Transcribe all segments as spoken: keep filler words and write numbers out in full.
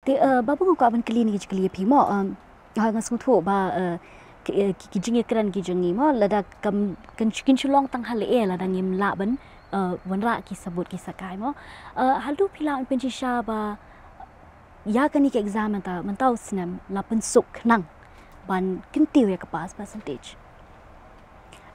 Te, eh, Babu, nga kwah ban kylli ïa kine ki jingkylli ïa phi mo, em, ha, nga sngewthuh ba, eh, ki, eh, ki, ki jingïakren ki jong ngi mo, lada kam, kan, kin shu long tang ha lade lada ngim lah ban, eh, wanrah ki sabut ki sakai mo. Eh, haduh phi lah ban pynshisha ba ïa kane ka exam mynta, mynta u snem la pynsuk khnang ban kyntiew ïa ka pass percentage.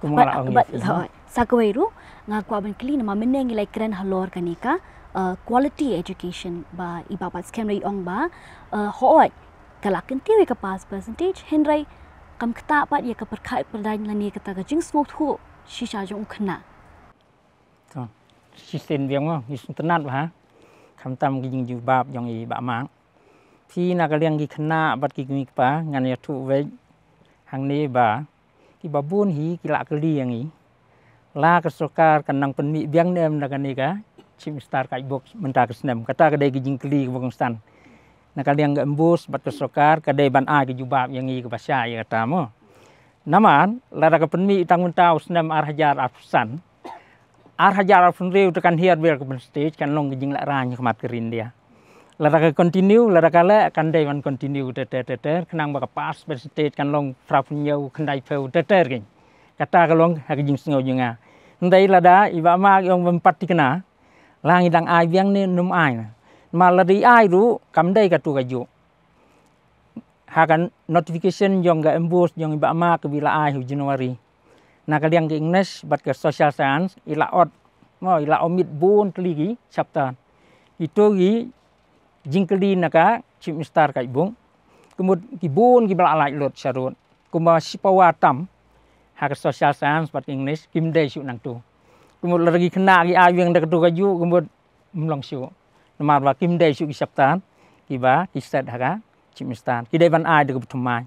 Kumba la ong ïa phi, sa kawei ruh nga kwah ban kylli namar mynne ngi la ïakren halor kane ka, eh, quality education ba i Bah Batskhem i ong ba, eh, hooid ka la kyntiew ïa ka pass percentage, hynrei kam ktah pat ïa ka pyrkhat pyrdaiñ lane kata ka jingsngewthuh shisha jong u khynnah. To, shisien biang mo, ngi sngewtynnat bha khamtam ki jingjubab jong i Bah Mak. Phi, na ka liang ki khynnah bad ki kmie kpa, ngan ïathuh beit hangne ba kiba bun hi ki la kylli ïa ngi, la ka sorkar kan nang pynmih biang ne em na kane ka Chief Minister Guidebook mynta ka snem. Kata ka dei ki jingkylli kaba kongsan. Na ka liang ka MBOSE bad ka sorkar ka dei ban ai ka jubab ïa ngi kaba shai ïa kata mo. Namar lada ka pynmih tang mynta u snem ar hajar arphew san, ar hajar arphew hynriew te kan hiar biang ka percentage, kan long ka jinglehrain ha khmat ka ri India. Lada ka continue, lada ka leh, kan dei ban continue ter ter ter ter, khnang ba ka pass percentage kan long phra phew hynñiew, khyndai phew ter ter kein. Kata ka long ha ka jingsngew jong nga. Hynrei lada i Bah Mak i ong bym pat thikna, la ngi dang ai biang ne ym ai. Namar lada i ai ruh kam dei katto kajuh. Ha ka notification jong ka MBOSE jong i Bah Mak kaba i la ai ha u January, na ka liang ka English bad ka Social Science i la ot mo, i la omit bun tylli ki chapter. Kito ki jingkylli na ka Chief Minister Guidebook. Ka mut ki bun kiba la laitluid sharud, kumba shiphew tam ha ka Social Science bad ka English kim dei shuh nangto. Ka mut lada ki khynnah ki ai biang da katto kajuh, ka mut ym long shuh. Namar ba kim dei shuh ki chapter kiba ki set ha ka Chief Minister, ki dei ban ai da kaba thymmai.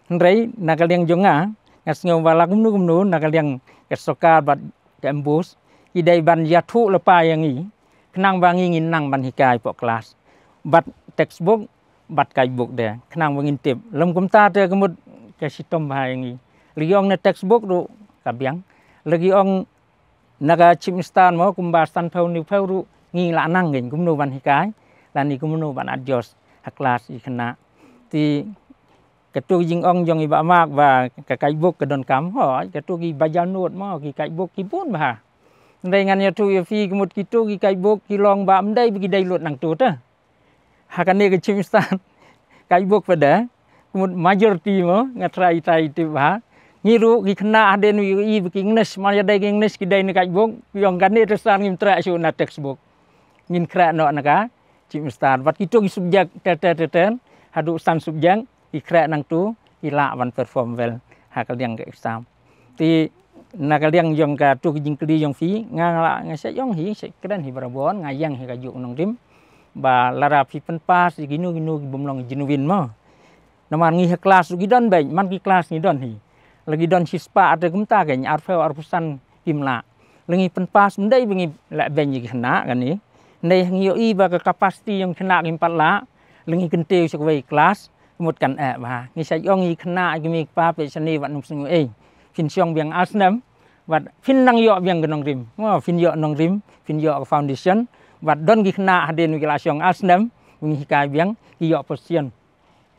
Hynrei na ka liang jong nga, nga sngew ba la kumno kumno na ka liang ka sorkar bad ka MBOSE ki dei ban ïathuh lypa ïa ngi, khnang ba ngi ngin nang ban hikai hapoh klas. Bad textbook bad guidebook de, khnang ba ngin tip. Lym kumta te ka mut ka shitom bha ïa ngi. Lada ki ong na textbook ruh ka biang. Lada ki ong na ka Chief Minister mo kumba sanphew hynñiewphew ruh ngi la nang kein kumno ban hikai lane kumno ban adjust ha klas ïa ki khynnah. Te kato ka jingong jong i Bah Mak ba ka guidebook ka donkam, hooid, kato ki bajar note mo, ki guidebook ki bun bha. Hynrei ngan ïathuh ïa phi, ka mut kito ki guidebook ki long ba ym dei ba ki dei lut nangto te. Ha kane ka Chief Minister Guidebook pat de, ka mut majority mo, nga tharai i tai i tip bha. Ngi ruh ki khynnah hadien ba ki ïohi ba ki English, man ïa dei ki English ki dei na guidebook, ki ong kane te sir ngim treh shuh na textbook. Ngin khreh noh na ka Chief Minister. Bad kito ki subject ter ter ter ter, haduh san subject, ki khreh nangto, ki lah ban perform well ha ka liang ka exam. Te na ka liang jong kato ka jingkylli jong phi, nga, nga la, nga shait ong hi, shait kren hi barabor, nga ïeng hi kajuh ka nongrim ba lada phi pynpass ïa kino kino ki bym long genuine mo. Namar ngi ha klas ruh ki don beit, man ki klas ngi don hi. Lada ki don shispah te kumta kein, arphew arphew san kim lah. Lada ngi pynpass, ym dei ba ngi leh beiñ ïa ki khynnah kane. Hynrei ngi ïohi ba ka capacity jong ki khynnah kim pat lah, lada ngi kyntiew sha kawei ka klas, ka mut kan eh bha. Ngi shait ong ïa ki khynnah, ïa ki kmie ki kpa, peit shane wat nym sngew ei. Phin shong biang ar snem bad phin nang ïoh biang ka nongrim. Mo, phin ïoh nongrim, phin ïoh ka foundation. Bad don ki khynnah hadien ba ki la shong ar snem ba ngi hikai biang, ki ïoh position.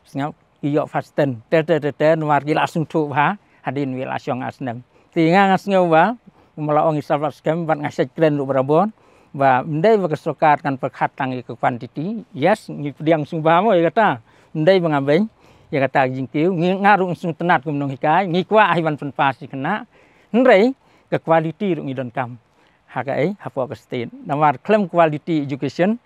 Sngap, ki ïoh first ten, ter ter ter ter, namar ki la sngewthuh bha hadien ba ki la shong ar snem. Te nga, nga sngew ba, kumba la ong i Sir Batskhem, bad nga shait kren ruh barabor ba ym dei ba ka sorkar kan pyrkhat tang ïa ka quantity. Yes, ngi pdiang sngewbha mo ïa kata. Ym dei ba nga beiñ ïa kata ka jingkiew. Ngi, nga ruh nga sngewtynnat kum nonghikai, ngi kwah hi ban pynpass ïa ki khynnah. Hynrei ka quality ruh ngi donkam ha kaei, hapoh ka state. Namar khlem quality education,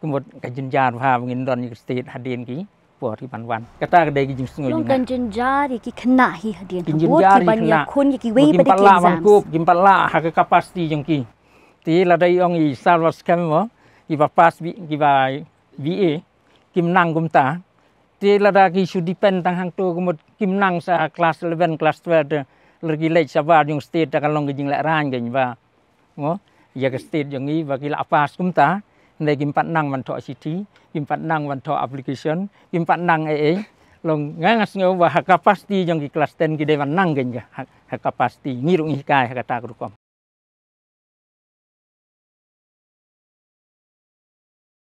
ka mut ka jynjar bha ba ngin don ïa ka state hadien ki por ki ban wan. Kata ka dei ka jingsngew jong nga. Long ka jynjar ïa ki khynnah hi hadien, ka jynjar ïa ki khynnah. Ki ban ïakhun ïa kiwei pat de ki exams. Kim pat lah ban kup, kim pat lah ha ka capacity jong ki. Te lada i ong i Sir Batskhem mo, kiba pass B-, kiba B A, kim nang kumta. Te lada ki shu depend tang hangto, ka mut kim nang sa ha class eleven, class twelve te, lada ki leit shabar jong state te kan long ka jinglehrain kein ba mo, ïa ka state jong ngi ba ki la pass kumta, hynrei kim pat nang ban thoh shithi, kim pat nang ban thoh application, kim pat nang ei ei. Long nga, nga sngew ba ha capacity jong ki class ten ki dei ban nang kein ka, ha, ha capacity. Ngi ruh ngi hikai ha kata ka rukom.